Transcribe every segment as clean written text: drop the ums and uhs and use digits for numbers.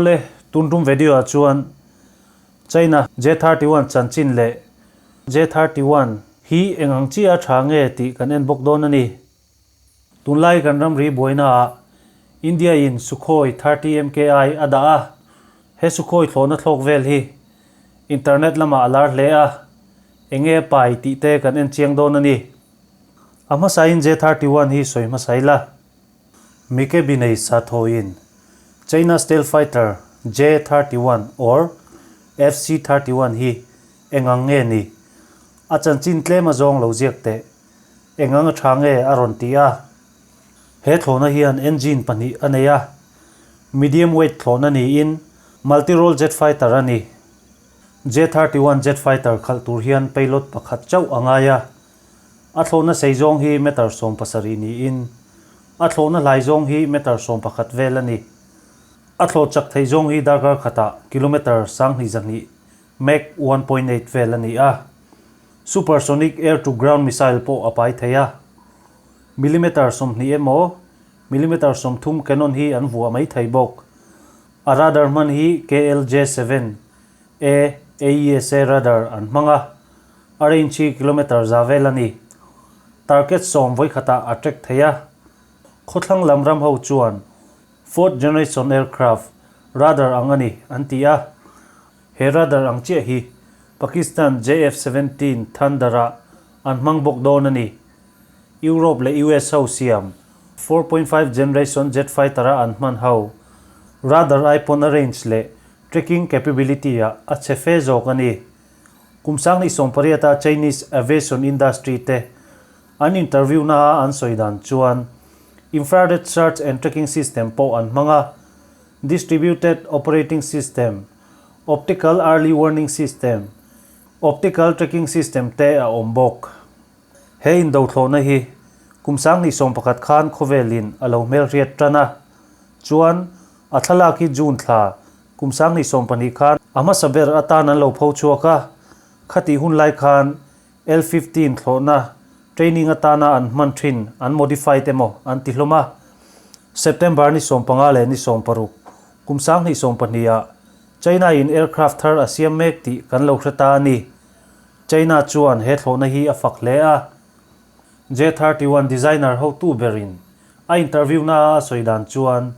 Awle, tun tum video ah chuan China J-31 chanchin leh J-31 hi eng ang chiah a tha nge tih kan en bawk dawn a ni. Tunlai kan ramri buaina ah India in Sukhoi 30 MKI a dah a, he Sukhoi thlawhna thlawk vel hi internet lamah a lar hle a, enge pai tih te kan en chiang dawn a ni. A hmasain J-31 hi sawi hmasa ila. Mike Binei Sathoin China Stealth Fighter J-31 or FC-31 hi eng ang nge ni? A chanchin tlem a zawng lo ziak teh. Eng ang a tha nge a rawn ti a. He thlawhna hian engine pahnih a nei a, medium weight thlawhna niin multi-role jet fighter a ni. J-31 jet fighter khalh tur hian payload pakhat chauh a ngai a, A thlawhna sei zawng hi meter 70 niin, a thlawhna hlai zawng hi meter 11 vel a ni. A thlawh chak thei zawng hi darkar khatah kilometer 1200, Mach 1.8, vel a ni a. Supersonic air-to-ground missile pawh a pai thei a. Millimeter 20 emaw, millimeter 30 cannon hi an vuah mai thei bawk. A radar hman hi KLJ-7 A AESA radar an hmang a. A range hi kilometre za vel a ni. Target sawm vawikhatah a track thei a. Khawthlang lam ram ho chuan fourth generation aircraft radar ang a ni an ti a. He radar ang chiah hi Pakistan JF-17 Thunder-ah an hmang bawk dawn a ni. Europe leh US ho siam 4.5 generation jet fighter-a an hman ho radar ai pawn a range leh tracking capability-ah a chhe fe zawk a ni. Kum 2018-a Chinese aviation industry te an interview na a an sawi dan chuan infrared search and tracking system pawh an hmang a, distributed operating system, optical early warning system, optical tracking system te a awm bawk. He indothlawhna hi kum 2011 khan khawvelin a lo hmelhriat tan a, chuan a thlalak hi June thla Kum 2020 khan a hmasa ber atan an lo pho chhuak a, khatih hun lai khan L-15 thlawhna training atana an hman thin an modified emaw an ti hlawm a. September ni 15 leh ni 16, kum 2020 ah China in aircraft thar a siam mek tih kan lo hre ta a ni. China chuan he thlawhna hi a fak hle a. J-31 designer hotu berin a interview na a sawi dan chuan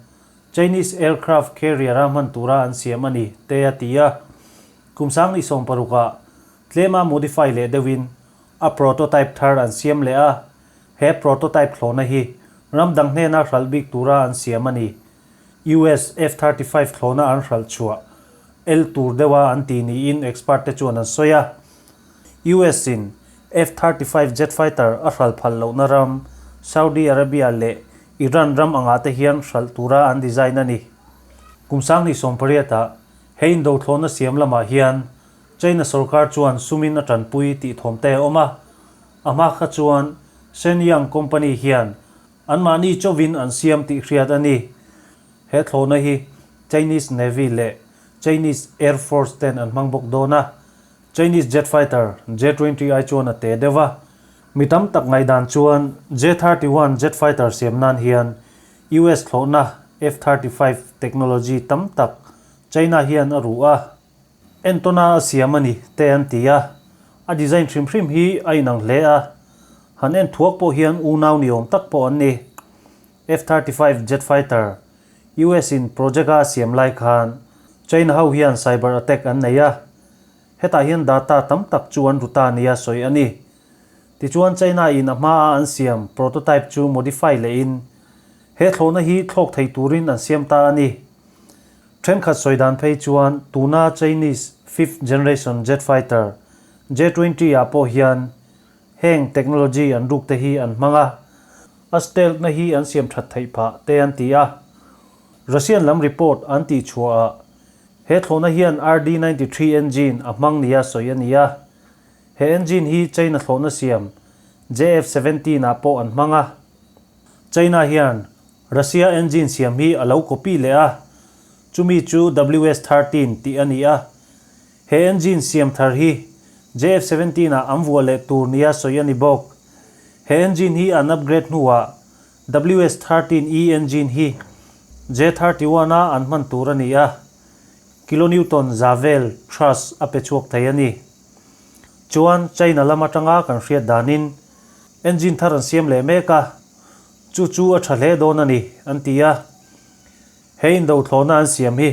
Chinese aircraft carrier a hman tura an siam a ni, te a ti a. Kum 2016 ah tlema modify leh deuhin a prototype thar an siam leh a, he prototype thlawhna hi ram dang hnena hralh bik tura an siam a ni. US F-35 thlawhna an hralh chhuah el tur deuha an ti niin expert te chuan an sawi a. US in F-35 jet fighter a hralh phal lohna ram Saudi Arabia leh Iran ram angah te hian hralh tura an design a ni. Kum 2018 ah he indothlawhna siam lamah hian China sorkar chuan sumin a tanpui tih thawm te a awm a. A hma kha chuan Shenyang company hian anmahni chauhin an siam tih hriat a ni. He thlawhna hi Chinese Navy leh Chinese Air Force ten an hmang bawk dawn a. Chinese jet fighter J-20 ai chuan a te deuh a. Mi tam tak ngaihdan chuan J-31 jet fighter siam nan hian US thlawhna F-35 technology tam tak China hian a ruh a, entawna a siam a ni te an ti a. A design hrim hrim hi a inang hle a, han en thuak pawh hian unau ni awm tak pawh an ni. F-35 jet fighter US in project a siam lai khan China ho hian cyber attack an nei a, hetah hian data tam tak chu an ru ta nia sawi a ni. Tichuan China in a hma a an siam prototype chu modify lehin he thlawhna hi thlawk thei turin an siam ta a ni. Thenkhat sawi dan phei chuan tuna Chinese fifth generation jet fighter J-20 ah pawh hian heng technology an ruk te hi an hmang a, a stealth na hi an siam that theih phah te an ti a. Russian lam report an tih chhuahah he thlawhna hian RD-93 engine a hmang nia sawi a ni a. He engine hi China thlawhna siam JF-17 ah pawh an hmang a. China hian Russia engine siam hi a lo copy leh a, chumi chu WS-13 tih a ni a. He engine siam thar hi JF-17 ah an vuah leh tur nia sawi a ni bawk. He engine hi an upgrade hnuah WS-13E engine hi J-31 a an hman tur a ni a. Kilonewton za vel thrust a pe chhuak thei a ni. Chuan China lam atanga kan hriat danin engine thar an siam leh mek a, chu chu a tha hle dawn a ni, an ti a. He indothlawhna an siam hi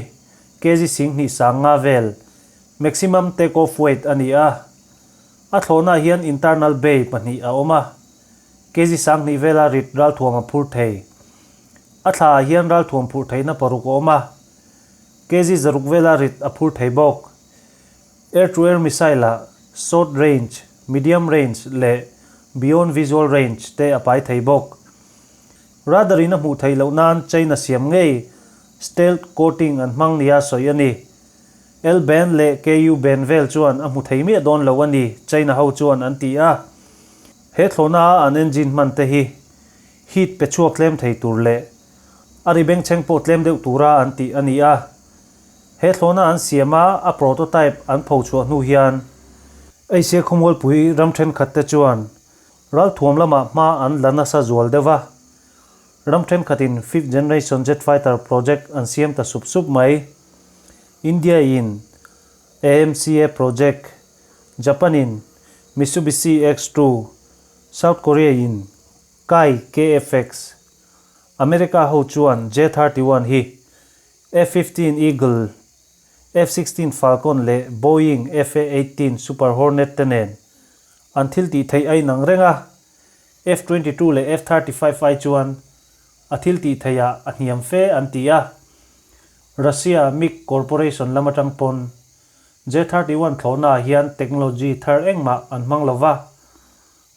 kg 7500 vel maximum take off weight a ni a. A thlawhnaah hian internal bay pahnih a awm a, kg 2000 vela rit ralthuam a phur thei. A thlaah hian ralthuam phurh theihna paruk a awm a, kg 600 vela rit a phur thei bawk. Air-to-air missile-ah short range, medium range leh beyond visual range te a pai thei bawk. Radar-in a hmuh theih loh nan China siam ngei stealth coating an hmang nia sawi a ni. L-band leh Ku-band vel chuan a hmu thei miah dawn lo a ni, China ho chuan an ti a. He thlawhna-a an engine hman te hi heat pe chhuak tlem thei tur leh a ri bengchheng pawh tlem deuh tura an tih a ni a. He thlawhna an siam a, a prototype an pho chhuah hnu hian Asia khawmualpui ram thenkhat te chuan ralthuam lamah hma an la nasa zual deuh va. Ram thenkhatin fifth generation jet fighter project an siam ta sup sup mai. India in AMCA project, Japan in Mitsubishi X-2, South Korea in Kai KFX, America ho chuan J-31 hi F-15 Eagle, F-16 Falcon leh Boeing F-A-18 Super Hornet te nen an thil tih theih a inang reng a, F-22 leh F-35 ai chuan a thil tih theih ah a hniam fe an ti a. Russia MiG Corporation lam atang pawn J-31 thlawhna ah hian technology thar engmah an hmang lo va,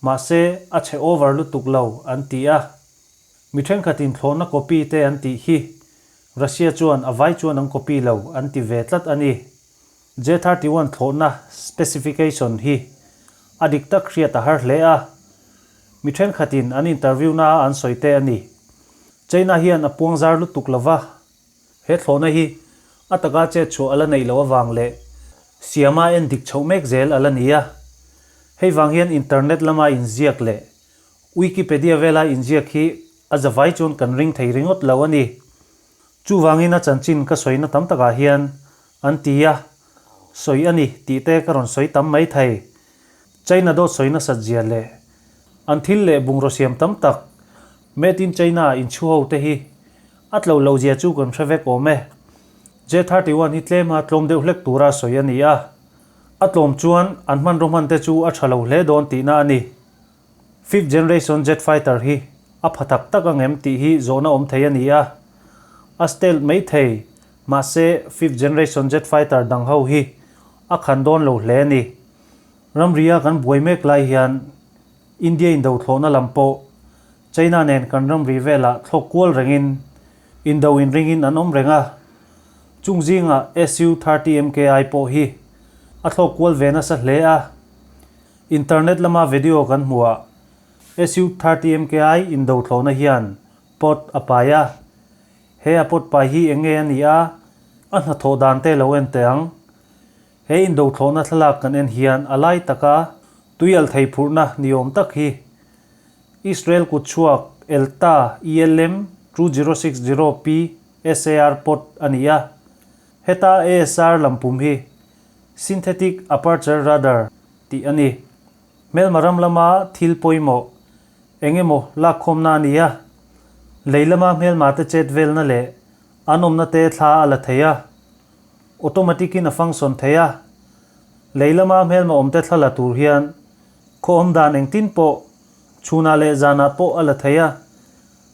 mahse a chhe over lutuk lo an ti a. Mi thenkhatin thlawhna copy te an tih hi Russia chuan a vai chuan an copy lo an ti ve tlat a ni. J-31 thlawhna specification hi a dik tak hriat a har hle a, mi thenkhatin an interview na a an sawi te a ni. China hian a puang zar lutuk lo va, he thlawhna hi a taka chet chhuah a la neih loh avang leh siama en dik chhoh mek zel a la ni a. Hei vang hian internet lama inziak leh Wikipedia vela inziak hi a zavai chuan kan ring thei ringawt lo a ni. Chuvangin a chanchin ka sawina tam takah hian an ti a, sawi a ni tih te ka rawn sawi tam mai thei. China dawt sawi nasat zia leh an thil leh bungraw siam tam tak Made in China inchhu ho te hi a tlo lo zia chu kan hre vek awm e. J-31 hi tlema tlawm deuh hlek tura sawi a ni a, a tlawm chuan an hmanraw hman te chu a tha lo hle dawn tihna a ni. Fifth generation jet fighter hi a pha tak tak ang em tih hi zawhna awm thei a ni a, a stealth mai thei, mahse fifth generation jet fighter dang ho hi a khan dawn lo hle a ni. Ramria kan buai mek lai hian India indo thlawhna lam pawh China nen kan ramri velah thlawk kual rengin indo inringin an awm reng a, chung zingah Su-30 MKI pawh hi a thlawk kual ve nasa hle a. Internet lama video kan hmuh ah Su-30 MKI indo thlawhna hian pot a pai a. He a pot pai hi eng nge a nih a, a hnathawh dan te lo en teh ang. He indo thlawhna thlalak kan en hian a lai taka tuial thei phurhna ni awm tak hi Israel kut chhuak Elta ELM 2060P SAR pot a ni a. Heta ASR lampum hi Synthetic Aperture Radar tih a ni. Hmelma ram lama thil pawimawh eng emaw lakkhawmna a ni a, lei lama hmelma te chet velna leh an awmna te thla a la thei a, automatic in a function thei a. Lei lama hmelma awm te thla la tur hian khaw awm dan engtin pawh chhunah leh zanah pawh a la thei a,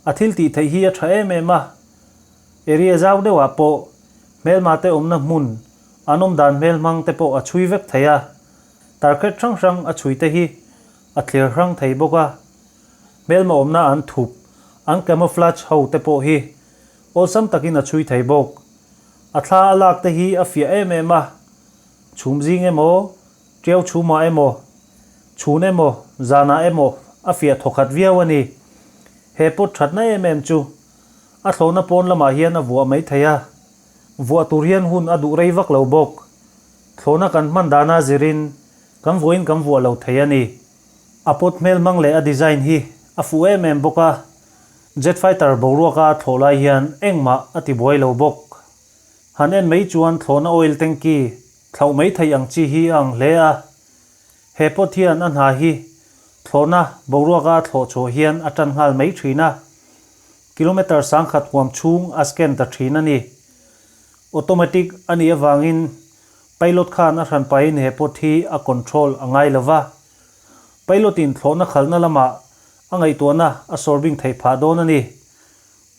a thil tih theih hi a tha em em a. Area zau deuhah pawh hmelma te awmna hmun an awm dan hmel hmang te pawh a chhui vek thei a, target hrang hrang a chhui te hi a thlir hrang thei bawk a, hmelma awmna an thup, an camouflage ho te pawh hi awlsam takin a chhui thei bawk. A thla a lak te hi a fiah em em a, chhum zing emaw, tiau chhumah emaw, chhun emaw, zanah emaw a fiah thawkhat viau a ni. He pawt thatna em em chu a thlawhna pawn lamah hian a vuah mai thei a. Vuah tur hian hun a duh rei vak lo bawk. Thlawhna kan hman dana zirin kan vuahin kan vuah lo thei a ni. A pawt hmel hmang leh a design hi a fuh em em bawk a, jet fighter boruaka a thlawh lai hian engmah a ti buai lo bawk. Han en mai chuan thlawhna oil tanky thlauh mai theih ang chi hi a ang hle a. He pot hian a hna hi thlawhna boruaka a thlawh chhuah hian a tan nghal mai thin a. Kilometre sangkhat huam chhung a scan ta thin a ni. Automatic a nih avangin pilot khan a hran pahin he pot hi a control a ngai lo va. Pilot in thlawhna khalhna lamah a ngaihtuahna a sawrbing theih phah dawn a ni.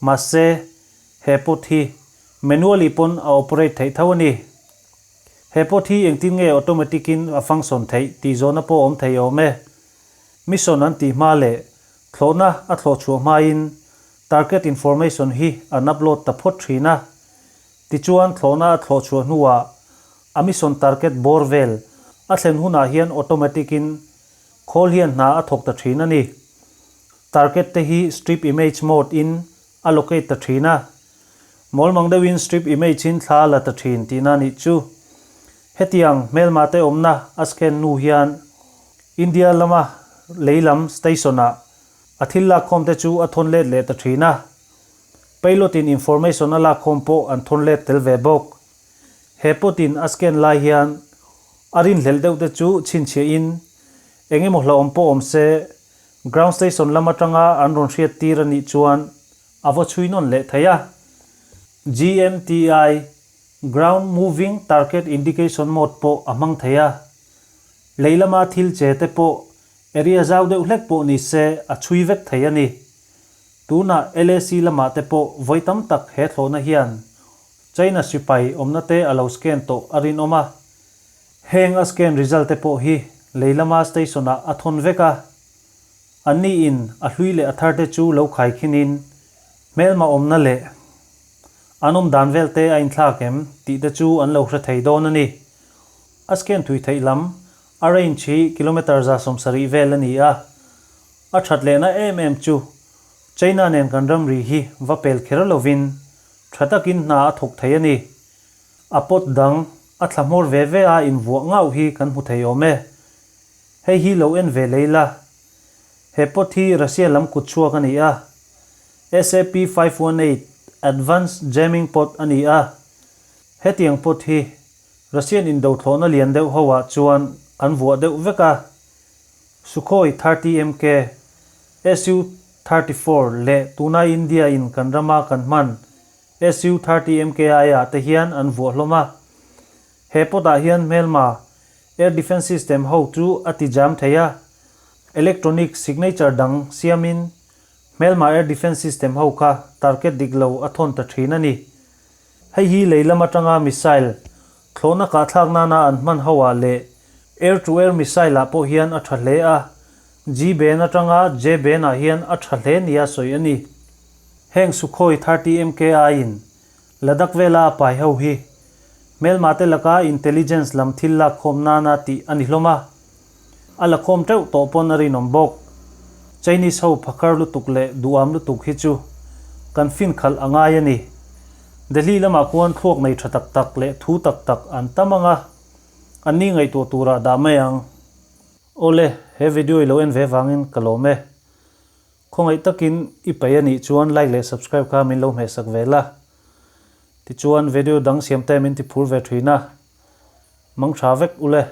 Mahse, he pot hi manually pawn a operate theih tho a ni. He pot hi engtin nge automatic in a function theih tih zawhna pawh awm thei awm e. Mission an tih hma leh thlawhna a thlawh chhuah hmain target information hi an upload ta phawt thin a. Tichuan thlawhna a thlawh chhuah hnuah a mission target bawr vel a thlen hunah hian automatic in khawl hian hna a thawk ta thin a ni. Target te hi strip image mode in a locate ta thin a. Mawlmang deuhin strip image in thla a la ta thin tihna nih chu. Hetiang hmelma te awmna a scan hnu hian India lama lei lam station ah a thil lakkhawm te chu a thawn let leh ta thin a. Pilot in information a lakkhawm pawh an thawn let tel ve bawk. He pot in a scan lai hian a rinhlelh deuh te chu chhinchhiah in eng emaw hlauhawm pawh awm se ground station lam atanga an rawn hriat tir a nih chuan a va chhui nawn leh thei a. GMTI, Ground Moving Target Indication Mode pawh a hmang thei a. Lei lama thil che te pawh area zau deuh hlek pawh ni se a chhui vek thei a ni. Tunah LAC lamah te pawh vawi tam tak he thlawhna hian China sipai awmna te a lo scan tawh a rinawm a. Heng a scan result te pawh hi lei lama station ah a thawn vek a. Anni in a hlui leh a thar te chu lo khai khin in hmelma awmna leh an awm dan vel te a inthlak em tih te chu an lo hre thei dawn a ni. A scan thui theih lam a range hi kilometre 170 vel a ni a. A that lehna em em chu China nen kan ramri hi va pel kher lovin tha takin hna a thawk thei a ni. A pot dang a thla hmawr ve ve a invuah ngauh hi kan hmu thei awm e. Hei hi lo en ve lei la. He pot hi Russia lam kut chhuak a ni a. SAP 518 Advanced Jamming Pot a ni a. Hetiang pot hi Russian indo thlawhna lian deuh ho ah chuan an vuah deuh vek a. Sukhoi 30 MK, Su 34 leh tuna India in kan rama kan hman Su 30 MKI ah te hian an vuah hlawm a. He pot ah hian hmelma Air Defence System ho chu a ti jam thei a, electronic signature dang siamin hmelma Air Defence System ho kha target dik lo a thawn ta thin a ni. Hei hi lei lam atanga missile thlawhna kahthlak nana an hman ho ah leh air to air missile ah pawh hian a tha hle a, G band atanga J band ah hian a tha hle nia sawi a ni. Heng Sukhoi 30 MKI in Ladakh vela a pai ho hi hmelma te laka intelligence lam thil lak khawm nana tih a ni hlawm a, a la khawm teuh tawh pawn a rinawm bawk. Chinese ho phakar lutuk leh duham lutuk hi chu kan fin khalh a ngai a ni. Delhi lamah khuan thluak nei tha tak tak leh thu tak tak an tam ang a, anni ngaihtuah turah dah mai ang. Awle, he video i lo en ve vangin ka lawm e. Khawngaih takin i peih a nih chuan like leh subscribe kha min lo hmehsak ve la. Tichuan video dang siam te min ti phur ve thin a. Mang tha vek ule.